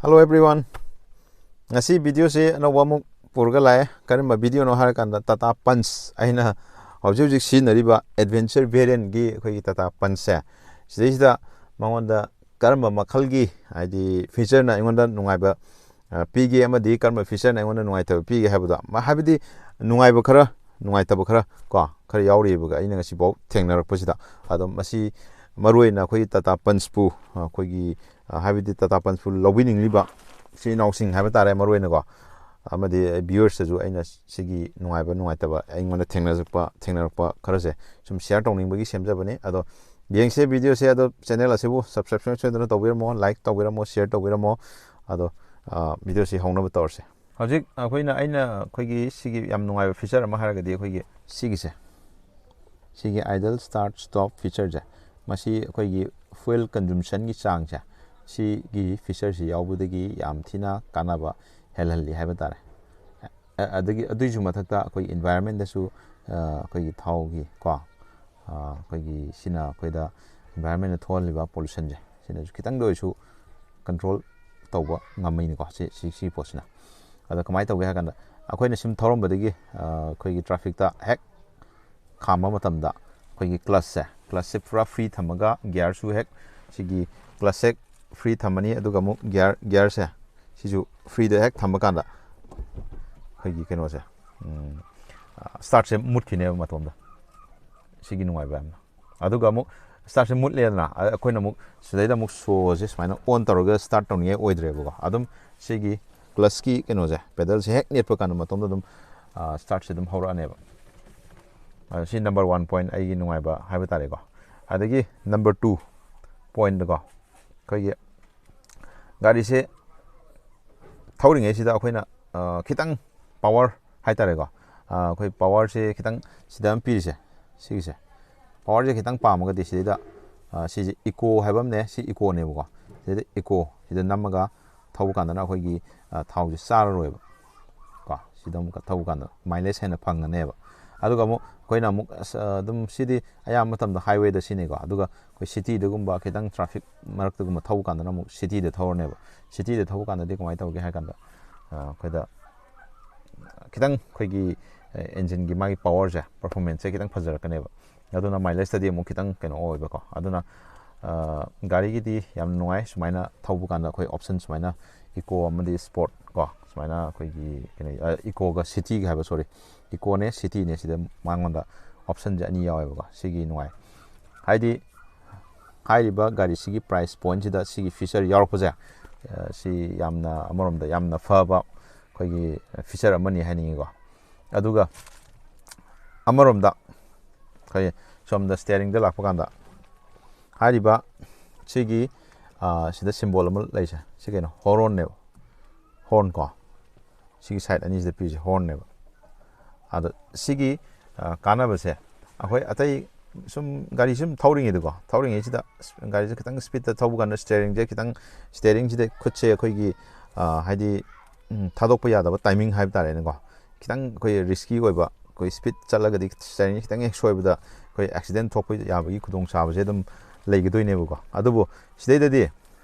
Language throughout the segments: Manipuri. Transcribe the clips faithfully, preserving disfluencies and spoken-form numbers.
Hello everyone, ꯉꯁꯤ ꯚꯤꯗꯤꯑꯣꯁꯦ ꯑꯅꯧꯕ ꯑꯃꯨꯛ ꯄꯨꯔꯒ ꯂꯥꯛꯑꯦ꯫ ꯀꯔꯝꯕ ꯚꯤꯗꯤꯑꯣꯅꯣ ꯍꯥꯏꯔꯀꯥꯟꯗ, ꯇꯥꯇꯥ ꯄꯟꯆ, ꯑꯩꯅ ꯍꯧꯖꯤꯛ ꯍꯧꯖꯤꯛ ꯁꯤꯖꯤꯟꯅꯔꯤꯕ ꯑꯦꯗꯚꯦꯟꯆꯔ ꯚꯦꯔꯤꯌꯟꯒꯤ ꯑꯩꯈꯣꯏꯒꯤ ꯇꯥꯇꯥ ꯄꯟꯆꯁꯦ, ꯁꯤꯗꯩꯁꯤꯗ ꯃꯉꯣꯟꯗ ꯀꯔꯝꯕ ꯃꯈꯜꯒꯤ, ꯍꯥꯏꯗꯤ, ꯐꯤꯆꯔꯅ ꯑꯩꯉꯣꯟꯗ ꯅꯨꯡꯉꯥꯏꯕ ꯑ, ꯄꯤꯒꯦ ꯑꯃꯗꯤ ꯀꯔꯝꯕ ꯐꯤꯆꯔꯅ ꯑꯩꯉꯣꯟꯗ ꯅꯨꯡꯉꯥꯏꯇꯕ ꯄꯤꯒꯦ ꯍꯥꯏꯕꯗꯣ, ꯃ-, ꯍꯥꯏꯕꯗꯤ ꯅꯨꯡꯉꯥꯏꯕ ꯈꯔ, ꯅꯨꯡꯉꯥꯏꯇꯕ ꯈꯔ ꯀꯣ, ꯈꯔ ꯌꯥꯎꯔꯤꯕ ꯑꯩꯅ ꯉꯁꯤꯐꯥꯎ ꯊꯦꯡꯅꯔꯛꯄꯁꯤꯗ꯫ ꯑꯗꯣ ꯃꯁꯤ ꯃꯔꯨꯑꯣꯏꯅ ꯑꯩꯈꯣꯏꯒꯤ ꯇꯥꯇꯥ ꯄꯟꯆꯄꯨ, ꯑ, ꯑꯩꯈꯣꯏꯒꯤ, ꯑ, ꯍꯥꯏꯕꯗꯤ ꯇꯥꯇꯥ ꯄꯟꯆꯄꯨ ꯂꯧꯕꯤꯅꯤꯡꯂꯤꯕ ꯏꯆꯤꯜ ꯏꯅꯥꯎꯁꯤꯡ ꯍꯥꯏꯕ ꯇꯥꯔꯦ, ꯃꯔꯨꯑꯣꯏꯅꯀꯣ, ꯑꯃꯗꯤ ꯚ꯭ꯌꯨꯋꯔꯁꯇꯁꯨ ꯑꯩꯅ ꯁꯤꯒꯤ ꯅꯨꯡꯉꯥꯏꯕ ꯅꯨꯡꯉꯥꯏꯇꯕ ꯑꯩꯉꯣꯟꯗ ꯊꯦꯡꯅꯔꯛꯄ, ꯊꯦꯡꯅꯔꯛꯄ ꯈꯔꯁꯦ ꯁꯨꯝ ꯁꯤꯌꯔ ꯇꯧꯅꯤꯡꯕꯒꯤ ꯁꯦꯝꯖꯕꯅꯤ꯫ ꯑꯗꯣ ꯌꯦꯡꯁꯦ ꯚꯤꯗꯤꯑꯣꯁꯦ꯫ ꯑꯗꯣ ꯆꯦꯅꯦꯜ ꯑꯁꯤꯕꯨ ꯁꯕꯁꯀ꯭ꯔꯥꯏꯕ ꯁꯨꯡꯁꯣꯏ ꯁꯣꯏꯗꯅ ꯇꯧꯕꯤꯔꯝꯃꯣ, ꯂꯥꯏꯛ ꯇꯧꯕꯤꯔꯝꯃꯣ, ꯁꯤꯌꯔ ꯇꯧꯕꯤꯔꯝꯃꯣ꯫ ꯑꯗꯣ, ꯑ, ꯚꯤꯗꯤꯑꯣꯁꯤ ꯍꯧꯅꯕ ꯇꯧꯔꯁꯦ꯫ ꯍꯧꯖꯤꯛ ꯑꯩꯈꯣꯏꯅ, ꯑꯩꯅ ꯑꯩꯈꯣꯏꯒꯤ ꯁꯤꯒꯤ ꯌꯥꯝ ꯅꯨꯡꯉꯥꯏꯕ ꯐꯤꯆꯔ ꯑꯃ ꯍꯥꯏꯔꯒꯗꯤ ꯑꯩꯈꯣꯏꯒꯤ ꯁꯤꯒꯤꯁꯦ, ꯁꯤꯒꯤ idle start stop featureꯁꯦ, ꯃꯁꯤ ꯑꯩꯈꯣꯏꯒꯤ fuel consumptionꯒꯤ ꯆꯥꯡꯁꯦ, ꯁꯤꯒꯤ ꯐꯤꯆꯔꯁꯤ ꯌꯥꯎꯕꯗꯒꯤ ꯌꯥꯝ ꯊꯤꯅ ꯀꯥꯟꯅꯕ ꯍꯦꯜꯍꯜꯂꯤ ꯍꯥꯏꯕ ꯇꯥꯔꯦ꯫ ꯑ-, ꯑꯗꯒꯤ ꯑꯗꯨꯒꯤꯁꯨ ꯃꯊꯛꯇ ꯑꯩꯈꯣꯏꯒꯤ environmentꯗꯁꯨ, ꯑ, ꯑꯩꯈꯣꯏꯒꯤ ꯊꯥꯎꯒꯤ ꯀꯣ, ꯑ, ꯑꯩꯈꯣꯏꯒꯤ ꯁꯤꯅ ꯑꯩꯈꯣꯏꯗ environmentꯅ ꯊꯣꯛꯍꯜꯂꯤꯕ pollutionꯁꯦ, ꯁꯤꯅꯁꯨ ꯈꯤꯇꯪꯗ ꯑꯣꯏꯔꯁꯨ control ꯇꯧꯕ ꯉꯝꯃꯤꯅꯤꯀꯣ, ꯁꯤ, ꯁꯤ, ꯁꯤ ꯄꯣꯠꯁꯤꯅ꯫ ꯑꯗꯣ ꯀꯃꯥꯏꯅ ꯇꯧꯒꯦ ꯍꯥꯏ ꯀꯥꯟꯗ, ꯑꯩꯈꯣꯏꯅ ꯁꯨꯝ ꯊꯧꯔꯝꯕꯗꯒꯤ, ꯑ, ꯑꯩꯈꯣꯏꯒꯤ trafficꯇ ꯍꯦꯛ ꯈꯥꯝꯕ ꯃꯇꯝꯗ ꯑꯩꯈꯣꯏꯒꯤ clutchꯁꯦ, clutchꯁꯦ ꯄꯨꯔꯥ free ꯊꯝꯃꯒ gearꯁꯨ ꯍꯦꯛ, ꯁꯤꯒꯤ clutchꯁꯦ free ꯊꯝꯃꯅꯤ, ꯑꯗꯨꯒ ꯑꯃꯨꯛ gear, gearꯁꯦ ꯁꯤꯁꯨ freeꯗ ꯍꯦꯛ ꯊꯝꯕ ꯀꯥꯟꯗ ꯑꯩꯈꯣꯏꯒꯤ ꯀꯩꯅꯣꯁꯦ, ꯎꯝ, startꯁꯦ ꯃꯨꯠꯈꯤꯅꯦꯕ ꯃꯇꯣꯝꯗ꯫ ꯁꯤꯒꯤ ꯅꯨꯡꯉꯥꯏꯕ ꯌꯥꯝꯅ꯫ ꯑꯗꯨꯒ ꯑꯃꯨꯛ startꯁꯦ ꯃꯨꯠꯂꯦꯗꯅ, ꯑ-, ꯑꯩꯈꯣꯏꯅ ꯑꯃꯨꯛ ꯁꯤꯗꯩꯗ ꯑꯃꯨꯛ ꯁꯣꯁꯦ ꯁꯨꯃꯥꯏꯅ on ꯇꯧꯔꯒ start ꯇꯧꯅꯤꯡꯉꯥꯏ ꯑꯣꯏꯗ꯭ꯔꯦꯕꯀꯣ꯫ ꯑꯗꯨꯝ ꯁꯤꯒꯤ clutchꯀꯤ ꯀꯩꯅꯣꯁꯦ, pedalꯁꯦ ꯍꯦꯛ ꯅꯦꯠꯄ ꯀꯥꯟꯗ ꯃꯇꯣꯝꯗ ꯑꯗꯨꯝ, ꯑ, startꯁꯦ ꯑꯗꯨꯝ ꯍꯧꯔꯛꯑꯅꯦꯕ꯫ ꯑ, ꯁꯤ number one point ꯑꯩꯒꯤ ꯅꯨꯡꯉꯥꯏꯕ ꯍꯥꯏꯕ ꯇꯥꯔꯦꯀꯣ꯫ ꯑꯗꯒꯤ number two pointꯀꯣ, ꯑꯩꯈꯣꯏꯒꯤ ꯒꯥꯔꯤꯁꯦ ꯊꯧꯔꯤꯉꯩꯁꯤꯗ ꯑꯩꯈꯣꯏꯅ, ꯑ, ꯈꯤꯇꯪ power ꯍꯥꯏꯇꯥꯔꯦꯀꯣ, ꯑ, ꯑꯩꯈꯣꯏ powerꯁꯦ ꯈꯤꯇꯪ ꯁꯤꯗ ꯑꯃ ꯄꯤꯔꯤꯁꯦ, ꯁꯤꯒꯤꯁꯦ, powerꯁꯦ ꯈꯤꯇꯪ ꯄꯥꯝꯃꯒꯗꯤ ꯁꯤꯗꯩꯗ, ꯑ, ꯁꯤꯁꯦ eco ꯍꯥꯏꯕ ꯑꯃꯅꯦ, ꯁꯤ ecoꯅꯦꯕꯀꯣ꯫ ꯁꯤꯗꯩꯗ eco ꯁꯤꯗ ꯅꯝꯃꯒ ꯊꯧꯕ ꯀꯥꯟꯗꯅ ꯑꯩꯈꯣꯏꯒꯤ, ꯑ, ꯊꯥꯎꯁꯦ ꯆꯥꯔꯔꯣꯏꯕ ꯀꯣ꯫ ꯁꯤꯗ ꯑꯃꯨꯛꯀ ꯊꯧꯕ ꯀꯥꯟꯗ mileage ꯍꯦꯟꯅ ꯐꯪꯒꯅꯦꯕ꯫ ꯑꯗꯨꯒ ꯑꯃꯨꯛ ꯑꯩꯈꯣꯏꯅ ꯑꯃꯨꯛ ꯑꯁ, ꯑ, ꯑꯗꯨꯝ ꯁꯤꯗꯤ ꯑꯌꯥꯝꯕ ꯃꯇꯝꯗ ꯍꯥꯏꯋꯦꯗ ꯁꯤꯅꯤꯀꯣ꯫ ꯑꯗꯨꯒ ꯑꯩꯈꯣꯏ ꯁꯤꯇꯤꯗꯒꯨꯝꯕ ꯈꯤꯇꯪ ꯇ꯭ꯔꯥꯐꯤꯛ ꯃꯔꯛꯇꯒꯨꯝꯕ ꯊꯧꯕ ꯀꯥꯟꯗꯅ ꯑꯃꯨꯛ ꯁꯤꯇꯤꯗ ꯊꯧꯔꯅꯦꯕ꯫ ꯁꯤꯇꯤꯗ ꯊꯧꯕ ꯀꯥꯟꯗꯗꯤ ꯀꯃꯥꯏꯅ ꯇꯧꯒꯦ ꯍꯥꯏ ꯀꯥꯟꯗ, ꯑ, ꯑꯩꯈꯣꯏꯗ ꯈꯤꯇꯪ ꯑꯩꯈꯣꯏꯒꯤ, ꯑ, ꯏꯟꯖꯤꯟꯒꯤ ꯃꯥꯒꯤ ꯄꯋꯔꯁꯦ, ꯄꯔꯐꯣꯔꯃꯦꯟꯁꯁꯦ ꯈꯤꯇꯪ ꯐꯖꯔꯛꯀꯅꯦꯕ꯫ ꯑꯗꯨꯅ ꯃꯥꯏꯂꯦꯖꯇꯗꯤ ꯑꯃꯨꯛ ꯈꯤꯇꯪ ꯀꯩꯅꯣ ꯑꯣꯏꯕꯀꯣ꯫ ꯑꯗꯨꯅ, ꯑ, ꯒꯥꯔꯤꯒꯤꯗꯤ ꯌꯥꯝ ꯅꯨꯡꯉꯥꯏ ꯁꯨꯃꯥꯏꯅ ꯊꯧꯕ ꯀꯥꯟꯗ꯫ ꯑꯩꯈꯣꯏ ꯑꯣꯞꯁꯟ ꯁꯨꯃꯥꯏꯅ ꯏꯀꯣ ꯑꯃꯗꯤ ꯁ꯭ꯄꯣꯔꯠ ꯀꯣ, ꯁꯨꯃꯥꯏꯅ ꯑꯩꯈꯣꯏꯒꯤ ꯀꯩꯅꯣ, ꯑ, ꯏꯀꯣꯒ ꯁꯤꯇꯤꯒ ꯍꯥꯏꯕ, ꯁꯣꯔꯤ, ꯏꯀꯣꯅꯦ ꯁꯤꯇꯤꯅꯦ, ꯁꯤꯗ ꯃꯉꯣꯟꯗ ꯑꯣꯞꯁꯟꯁꯦ ꯑꯅꯤ ꯌꯥꯎꯋꯦꯕꯀꯣ꯫ ꯁꯤꯒꯤ ꯅꯨꯡꯉꯥꯏ ꯍꯥꯏꯗꯤ ꯍꯥꯏꯔꯤꯕ ꯒꯥꯔꯤꯁꯤꯒꯤ ꯄ꯭ꯔꯥꯏꯁ ꯄꯣꯏꯟꯁꯤꯗ ꯁꯤꯒꯤ ꯐꯤꯆꯔ ꯌꯥꯎꯔꯛꯄꯁꯦ, ꯑ, ꯁꯤ ꯌꯥꯝꯅ ꯑꯃꯔꯣꯝꯗ ꯌꯥꯝꯅ ꯐꯕ ꯑꯩꯈꯣꯏꯒꯤ ꯐꯤꯆꯔ ꯑꯃꯅꯤ ꯍꯥꯏꯅꯤꯡꯉꯤꯀꯣ꯫ ꯑꯗꯨꯒ ꯑꯃꯔꯣꯝꯗ ꯑꯩꯈꯣꯏ ꯁꯣꯝꯗ ꯁ꯭ꯇꯤꯌꯔꯤꯡꯗ ꯂꯥꯛꯄ ꯀꯥꯟꯗ ꯍꯥꯏꯔꯤꯕ ꯁꯤꯒꯤ, ꯑ, ꯁꯤꯗ ꯁꯤꯝꯕꯣꯜ ꯑꯃ ꯂꯩꯁꯦ, ꯁꯤ ꯀꯩꯅꯣ? ꯍꯣꯔꯣꯟꯅꯦꯕ꯫ ꯍꯣꯔꯟ ꯀꯣ, ꯁꯤꯒꯤ ꯁꯥꯏꯠ ꯑꯅꯤꯁꯤꯗ ꯄꯤꯔꯤꯁꯦ ꯍꯣꯔꯟꯅꯦꯕ꯫ ꯑꯗꯣ ꯁꯤꯒꯤ, ꯑ, ꯀꯥꯟꯅꯕꯁꯦ, ꯑꯩꯈꯣꯏ ꯑꯇꯩ ꯁꯨꯝ ꯒꯥꯔꯤ ꯁꯨꯝ ꯊꯧꯔꯤꯉꯩꯗꯀꯣ, ꯊꯧꯔꯤꯉꯩꯁꯤꯗ ꯒꯥꯔꯤꯁꯦ ꯈꯤꯇꯪ ꯁ꯭ꯄꯤꯠꯇ ꯊꯧꯕ ꯀꯥꯟꯗ ꯁ꯭ꯇꯤꯌꯔꯤꯡꯁꯦ ꯈꯤꯇꯪ, ꯁ꯭ꯇꯤꯌꯔꯤꯡꯁꯤꯗ ꯈꯨꯠꯁꯦ ꯑꯩꯈꯣꯏꯒꯤ, ꯑ, ꯍꯥꯏꯗꯤ, ꯎꯝ, ꯊꯥꯗꯣꯛꯄ ꯌꯥꯗꯕ ꯇꯥꯏꯃꯤꯡ ꯍꯥꯏꯕ ꯇꯥꯔꯦꯅꯦꯀꯣ, ꯈꯤꯇꯪ ꯑꯩꯈꯣꯏ ꯔꯤꯁꯀꯤ ꯑꯣꯏꯕ, ꯑꯩꯈꯣꯏ ꯁ꯭ꯄꯤꯠ ꯆꯠꯂꯒꯗꯤ ꯁ꯭ꯇꯤꯌꯔꯤꯡ ꯈꯤꯇꯪ ꯍꯦꯛ ꯁꯣꯏꯕꯗ ꯑꯩꯈꯣꯏ ꯑꯦꯛꯁꯤꯗꯦꯟ ꯊꯣꯛꯄ ꯌꯥꯕꯒꯤ ꯈꯨꯗꯣꯡꯆꯥꯕꯁꯦ ꯑꯗꯨꯝ ꯂꯩꯒꯗꯣꯏꯅꯦꯕꯀꯣ꯫ ꯑꯗꯨꯕꯨ ꯁꯤꯗꯩꯗꯗꯤ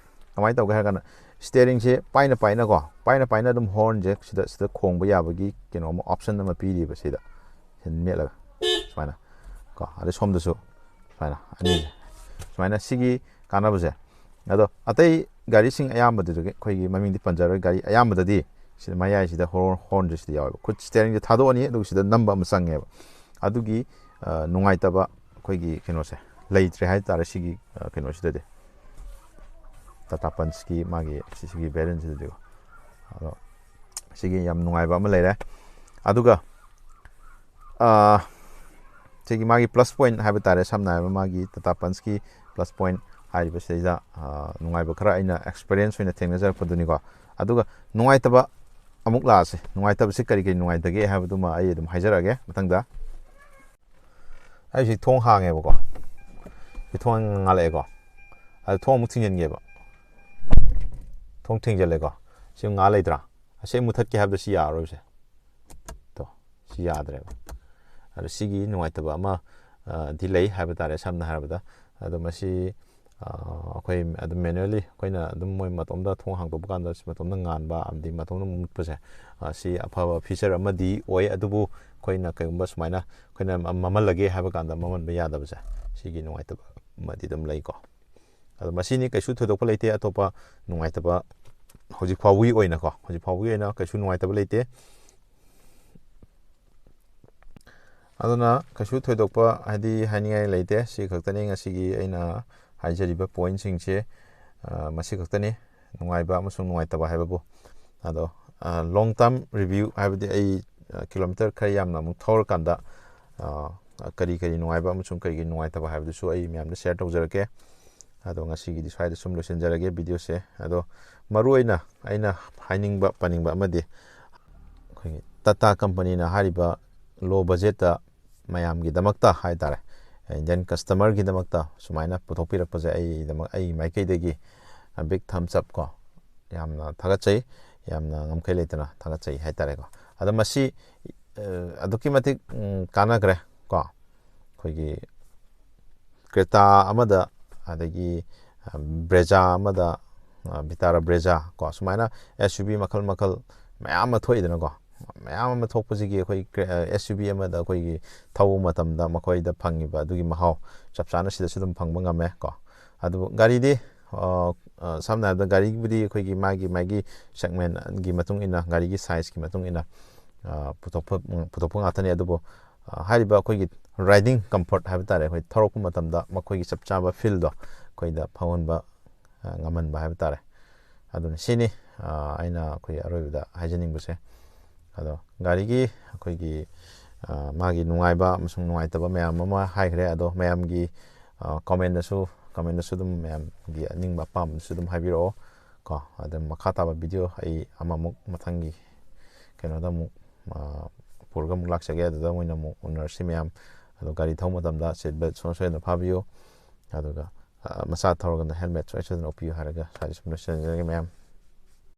ꯀꯃꯥꯏꯅ ꯇꯧꯒꯦ ꯍꯥꯏꯔ ꯀꯥꯟꯗ, ꯁ꯭ꯇꯤꯌꯔꯤꯡꯁꯦ ꯄꯥꯏꯅ ꯄꯥꯏꯅꯀꯣ, ꯄꯥꯏꯅ ꯄꯥꯏꯅ ꯑꯗꯨꯝ ꯍꯣꯔꯟꯁꯦ ꯁꯤꯗ, ꯁꯤꯗ ꯈꯣꯡꯕ ꯌꯥꯕꯒꯤ ꯀꯩꯅꯣ ꯑꯃ, ꯑꯣꯞꯁꯟ ꯑꯃ ꯄꯤꯔꯤꯕ ꯁꯤꯗ꯫ ꯁꯤ ꯃꯦꯠꯂꯒ ꯁꯨꯃꯥꯏꯅ ꯀꯣ, ꯑꯗꯩ ꯁꯣꯝꯗꯁꯨ ꯁꯨꯃꯥꯏꯅ ꯑꯅꯤꯁꯦ꯫ ꯁꯨꯃꯥꯏꯅ ꯁꯤꯒꯤ ꯀꯥꯟꯅꯕꯁꯦ꯫ ꯑꯗꯣ ꯑꯇꯩ ꯒꯥꯔꯤꯁꯤꯡ ꯑꯌꯥꯝꯕꯗꯨꯗꯒꯤ ꯑꯩꯈꯣꯏꯒꯤ ꯃꯃꯤꯡꯗꯤ ꯄꯟꯖꯔꯣꯏ, ꯒꯥꯔꯤ ꯑꯌꯥꯝꯕꯗꯗꯤ ꯁꯤꯗ ꯃꯌꯥꯏꯁꯤꯗ ꯍꯣꯔꯣꯟ, ꯍꯣꯔꯟꯁꯦ ꯁꯤꯗ ꯌꯥꯎꯋꯦꯕ꯫ ꯈꯨꯠ ꯁ꯭ꯇꯤꯌꯔꯤꯡꯁꯦ ꯊꯥꯗꯣꯛꯑꯅꯤ, ꯑꯗꯨꯒ ꯁꯤꯗ ꯅꯝꯕ ꯑꯃ ꯆꯪꯉꯦꯕ꯫ ꯑꯗꯨꯒꯤ, ꯑ, ꯅꯨꯡꯉꯥꯏꯇꯕ ꯑꯩꯈꯣꯏꯒꯤ ꯀꯩꯅꯣꯁꯦ ꯂꯩꯇ꯭ꯔꯦ ꯍꯥꯏ ꯇꯥꯔꯦ ꯁꯤꯒꯤ, ꯑ, ꯀꯩꯅꯣꯁꯤꯗꯗꯤ, ꯇꯥꯇꯥ ꯄꯟꯁꯀꯤ ꯃꯥꯒꯤ ꯁꯤꯒꯤ ꯚꯦꯔꯤꯌꯟꯁꯤꯗꯗꯤꯀꯣ꯫ ꯑꯗꯣ ꯁꯤꯒꯤ ꯌꯥꯝ ꯅꯨꯡꯉꯥꯏꯕ ꯑꯃ ꯂꯩꯔꯦ꯫ ꯑꯗꯨꯒ, ꯑ, ꯁꯤꯒꯤ ꯃꯥꯒꯤ ꯄ꯭ꯂꯁ ꯄꯣꯏꯟ ꯍꯥꯏꯕ ꯇꯥꯔꯦ, ꯁꯝꯅ ꯍꯥꯏꯔꯕ ꯃꯥꯒꯤ ꯇꯥꯇꯥ ꯄꯟꯁꯀꯤ ꯄ꯭ꯂꯁ ꯄꯣꯏꯟ ꯍꯥꯏꯔꯤꯕꯁꯤꯗꯩꯗ, ꯑ, ꯅꯨꯡꯉꯥꯏꯕ ꯈꯔ ꯑꯩꯅ ꯑꯦꯛꯁꯄꯤꯔꯤꯌꯦꯟꯁ ꯑꯣꯏꯅ ꯊꯦꯡꯅꯖꯔꯛꯄꯗꯨꯅꯤꯀꯣ꯫ ꯑꯗꯨꯒ ꯅꯨꯡꯉꯥꯏꯇꯕ ꯑꯃꯨꯛ ꯂꯥꯛꯑꯁꯦ꯫ ꯅꯨꯡꯉꯥꯏꯇꯕꯁꯤ ꯀꯔꯤ ꯀꯔꯤ ꯅꯨꯡꯉꯥꯏꯇꯒꯦ ꯍꯥꯏꯕꯗꯨꯃ ꯑꯩ ꯑꯗꯨꯝ ꯍꯥꯏꯖꯔꯛꯑꯒꯦ ꯃꯊꯪꯗ꯫ ꯑꯩ ꯍꯧꯖꯤꯛ ꯊꯣꯡ ꯍꯥꯡꯉꯦꯕꯀꯣ꯫ ꯁꯤ ꯊꯣꯡ ꯉꯥꯜꯂꯛꯑꯦꯀꯣ꯫ ꯑꯗ ꯊꯣꯡ ꯑꯃꯨꯛ ꯊꯤꯡꯖꯤꯟꯒꯦꯕ꯫ ꯊꯣꯡ ꯊꯤꯡꯖꯤꯜꯂꯦꯀꯣ꯫ ꯁꯤ ꯑꯃꯨꯛ ꯉꯥꯜ ꯂꯩꯇ꯭ꯔꯥ? ꯑꯁꯤ ꯑꯃꯨꯛ ꯊꯠꯀꯦ ꯍꯥꯏꯕꯗ ꯁꯤ ꯌꯥꯔꯔꯣꯏꯕꯁꯦ꯫ ꯇꯣ, ꯁꯤ ꯌꯥꯗ꯭ꯔꯦꯕ꯫ ꯑꯗꯣ ꯁꯤꯒꯤ ꯅꯨꯡꯉꯥꯏꯇꯕ ꯑꯃ, ꯑ, ꯗꯤ ꯂꯩ ꯍꯥꯏꯕ ꯇꯥꯔꯦ, ꯁꯝꯅ ꯍꯥꯏꯔꯕꯗ꯫ ꯑꯗꯣ ꯃꯁꯤ, ꯑ, ꯑꯩꯈꯣꯏ ꯑꯗꯨꯝ manually ꯑꯩꯈꯣꯏꯅ ꯑꯗꯨꯝ ꯃꯣꯏ ꯃꯇꯣꯝꯗ ꯊꯣꯡ ꯍꯥꯡꯗꯣꯛꯄ ꯀꯥꯟꯗ ꯃꯇꯣꯝꯗ ꯉꯥꯟꯕ ꯑꯃꯗꯤ ꯃꯇꯣꯝꯗ ꯃꯨꯠꯄꯁꯦ, ꯑ, ꯁꯤ ꯑꯐꯕ feature ꯑꯃꯗꯤ ꯑꯣꯏ꯫ ꯑꯗꯨꯕꯨ ꯑꯩꯈꯣꯏꯅ ꯀꯩꯒꯨꯝꯕ ꯁꯨꯃꯥꯏꯅ ꯑꯩꯈꯣꯏꯅ ꯃꯝꯍꯜꯂꯒꯦ ꯍꯥꯏꯕ ꯀꯥꯟꯗ ꯃꯝꯍꯟꯕ ꯌꯥꯗꯕꯁꯦ, ꯁꯤꯒꯤ ꯅꯨꯡꯉꯥꯏꯇꯕ ꯑꯃꯗꯤ ꯑꯗꯨꯝ ꯂꯩꯀꯣ꯫ ꯑꯗꯣ ꯃꯁꯤꯅꯤ, ꯀꯩꯁꯨ ꯊꯣꯏꯗꯣꯛꯄ ꯂꯩꯇꯦ꯫ ꯑꯇꯣꯞꯄ ꯅꯨꯡꯉꯥꯏꯇꯕ ꯍꯧꯖꯤꯛ ꯐꯥꯎꯕꯒꯤ ꯑꯣꯏꯅꯀꯣ, ꯍꯧꯖꯤꯛ ꯐꯥꯎꯕꯒꯤ ꯑꯣꯏꯅ ꯀꯩꯁꯨ ꯅꯨꯡꯉꯥꯏꯇꯕ ꯂꯩꯇꯦ꯫ ꯑꯗꯨꯅ ꯀꯩꯁꯨ ꯊꯣꯏꯗꯣꯛꯄ ꯍꯥꯏꯗꯤ ꯍꯥꯏꯅꯤꯡꯉꯥꯏ ꯂꯩꯇꯦ꯫ ꯁꯤ ꯈꯛꯇꯅꯤ ꯉꯁꯤꯒꯤ ꯑꯩꯅ ꯍꯥꯏꯖꯔꯤꯕ pointꯁꯤꯡꯁꯦ, ꯑ, ꯃꯁꯤ ꯈꯛꯇꯅꯤ, ꯅꯨꯡꯉꯥꯏꯕ ꯑꯃꯁꯨꯡ ꯅꯨꯡꯉꯥꯏꯇꯕ ꯍꯥꯏꯕꯕꯨ꯫ ꯑꯗꯣ, ꯑ, long term review ꯍꯥꯏꯕꯗꯤ ꯑꯩ, ꯑ, kilometre ꯈꯔ ꯌꯥꯝꯅ ꯑꯃꯨꯛ ꯊꯧꯔꯀꯥꯟꯗ, ꯑ, ꯀꯔꯤ ꯀꯔꯤ ꯅꯨꯡꯉꯥꯏꯕ ꯑꯃꯁꯨꯡ ꯀꯔꯤ ꯀꯔꯤ ꯅꯨꯡꯉꯥꯏꯇꯕ ꯍꯥꯏꯕꯗꯨꯁꯨ ꯑꯩ ꯃꯌꯥꯝꯗ share ꯇꯧꯖꯔꯛꯀꯦ꯫ ꯑꯗꯣ ꯉꯁꯤꯒꯤꯗꯤ ꯁ꯭ꯋꯥꯏꯗ ꯁꯨꯝ ꯂꯣꯏꯁꯤꯟꯖꯔꯒꯦ videoꯁꯦ꯫ ꯑꯗꯣ ꯃꯔꯨꯑꯣꯏꯅ ꯑꯩꯅ ꯍꯥꯏꯅꯤꯡꯕ, ꯄꯟꯅꯤꯡꯕ ꯑꯃꯗꯤ, ꯑꯩꯈꯣꯏꯒꯤ Tata companyꯅ ꯍꯥꯏꯔꯤꯕ low budgetꯇ ꯃꯌꯥꯝꯒꯤꯗꯃꯛꯇ ꯍꯥꯏ ꯇꯥꯔꯦ, Indian customerꯒꯤꯗꯃꯛꯇ ꯁꯨꯃꯥꯏꯅ ꯄꯨꯊꯣꯛꯄꯤꯔꯛꯄꯁꯦ ꯑꯩꯗꯃꯛ, ꯑꯩ ꯃꯥꯏꯀꯩꯗꯒꯤ, ꯑ, big thumbs up ꯀꯣ, ꯌꯥꯝꯅ ꯊꯥꯒꯠꯆꯩ, ꯌꯥꯝꯅ ꯉꯝꯈꯩ ꯂꯩꯇꯅ ꯊꯥꯒꯠꯆꯩ ꯍꯥꯏ ꯇꯥꯔꯦꯀꯣ꯫ ꯑꯗꯣ ꯃꯁꯤ, ꯑ, ꯑꯗꯨꯛꯀꯤ ꯃꯇꯤꯛ, ꯎꯝ, ꯀꯥꯟꯅꯈ꯭ꯔꯦ ꯀꯣ꯫ ꯑꯩꯈꯣꯏꯒꯤ Creta ꯑꯃꯗ, ꯑꯗꯒꯤ, ꯑ, Brezza ꯑꯃꯗ, ꯑ, Vitara Brezza ꯀꯣ, ꯁꯨꯃꯥꯏꯅ SUV ꯃꯈꯜ ꯃꯈꯜ ꯃꯌꯥꯝ ꯑꯃ ꯊꯣꯛꯏꯗꯅꯀꯣ꯫ ꯃꯌꯥꯝ ꯑꯃ ꯊꯣꯛꯄꯁꯤꯒꯤ ꯑꯩꯈꯣꯏ ꯀ꯭ꯔꯦ-, ꯑ, SUV ꯑꯃꯗ ꯑꯩꯈꯣꯏꯒꯤ ꯊꯧꯕ ꯃꯇꯝꯗ ꯃꯈꯣꯏꯗ ꯐꯪꯉꯤꯕ ꯑꯗꯨꯒꯤ ꯃꯍꯥꯎ ꯆꯞ ꯆꯥꯅ ꯁꯤꯗꯁꯨ ꯑꯗꯨꯝ ꯐꯪꯕ ꯉꯝꯃꯦ ꯀꯣ꯫ ꯑꯗꯨꯕꯨ ꯒꯥꯔꯤꯗꯤ, ꯑ, ꯑ, ꯁꯝꯅ ꯍꯥꯏꯔꯕꯗ ꯒꯥꯔꯤꯕꯨꯗꯤ ꯑꯩꯈꯣꯏꯒꯤ ꯃꯥꯒꯤ, ꯃꯥꯒꯤ segmentꯒꯤ ꯃꯇꯨꯡ ꯏꯟꯅ, ꯒꯥꯔꯤꯒꯤ sizeꯀꯤ ꯃꯇꯨꯡ ꯏꯟꯅ, ꯑ, ꯄꯨꯊꯣꯛꯄ, ꯄꯨꯊꯣꯛꯄ ꯉꯥꯛꯇꯅꯤ꯫ ꯑꯗꯨꯕꯨ, ꯑ, ꯍꯥꯏꯔꯤꯕ ꯑꯩꯈꯣꯏꯒꯤ riding comfort ꯍꯥꯏꯕ ꯇꯥꯔꯦ, ꯑꯩꯈꯣꯏ ꯊꯧꯔꯛꯄ ꯃꯇꯝꯗ ꯃꯈꯣꯏꯒꯤ ꯆꯞ ꯆꯥꯕ feelꯗꯣ ꯑꯩꯈꯣꯏꯗ ꯐꯥꯎꯍꯟꯕ, ꯑ, ꯉꯝꯍꯟꯕ ꯍꯥꯏꯕ ꯇꯥꯔꯦ꯫ ꯑꯗꯨꯅ ꯁꯤꯅꯤ, ꯑ, ꯑꯩꯅ ꯑꯩꯈꯣꯏ ꯑꯔꯣꯏꯕꯗ ꯍꯥꯏꯖꯅꯤꯡꯕꯁꯦ꯫ ꯑꯗꯣ ꯒꯥꯔꯤꯒꯤ ꯑꯩꯈꯣꯏꯒꯤ, ꯑ, ꯃꯥꯒꯤ ꯅꯨꯡꯉꯥꯏꯕ ꯑꯃꯁꯨꯡ ꯅꯨꯡꯉꯥꯏꯇꯕ ꯃꯌꯥꯝ ꯑꯃ ꯍꯥꯏꯈ꯭ꯔꯦ꯫ ꯑꯗꯣ ꯃꯌꯥꯝꯒꯤ, ꯑ, commentꯗꯁꯨ, commentꯗꯁꯨ ꯑꯗꯨꯝ ꯃꯌꯥꯝꯒꯤ ꯑꯅꯤꯡꯕ ꯑꯄꯥꯝꯕꯗꯁꯨ ꯑꯗꯨꯝ ꯍꯥꯏꯕꯤꯔꯛꯑꯣ ꯀꯣ꯫ ꯑꯗꯨꯝ ꯃꯈꯥ ꯇꯥꯕ video ꯑꯩ ꯑꯃꯃꯨꯛ ꯃꯊꯪꯒꯤ ꯀꯩꯅꯣꯗ ꯑꯃꯨꯛ, ꯑ, ꯄꯨꯔꯒ ꯑꯃꯨꯛ ꯂꯥꯛꯆꯒꯦ꯫ ꯑꯗꯨꯗ ꯑꯣꯏꯅ ꯑꯃꯨꯛ ꯎꯅꯔꯁꯤ ꯃꯌꯥꯝ꯫ ꯑꯗꯣ ꯒꯥꯔꯤ ꯊꯧꯕ ꯃꯇꯝꯗ seat belt ꯁꯨꯡꯁꯣꯏ ꯁꯣꯏꯗꯅ ꯐꯥꯕꯤꯌꯨ꯫ ꯑꯗꯨꯒ, ꯑ, ꯃꯆꯥ ꯊꯧꯔꯒꯅ helmet ꯁꯨꯡꯁꯣꯏ ꯁꯣꯏꯗꯅ ꯎꯞꯄꯤꯌꯨ ꯍꯥꯏꯔꯒ ꯁ꯭ꯋꯥꯏꯗ ꯁꯨꯝ ꯂꯣꯏꯁꯤꯟꯖꯔꯒꯦ ꯃꯌꯥꯝ꯫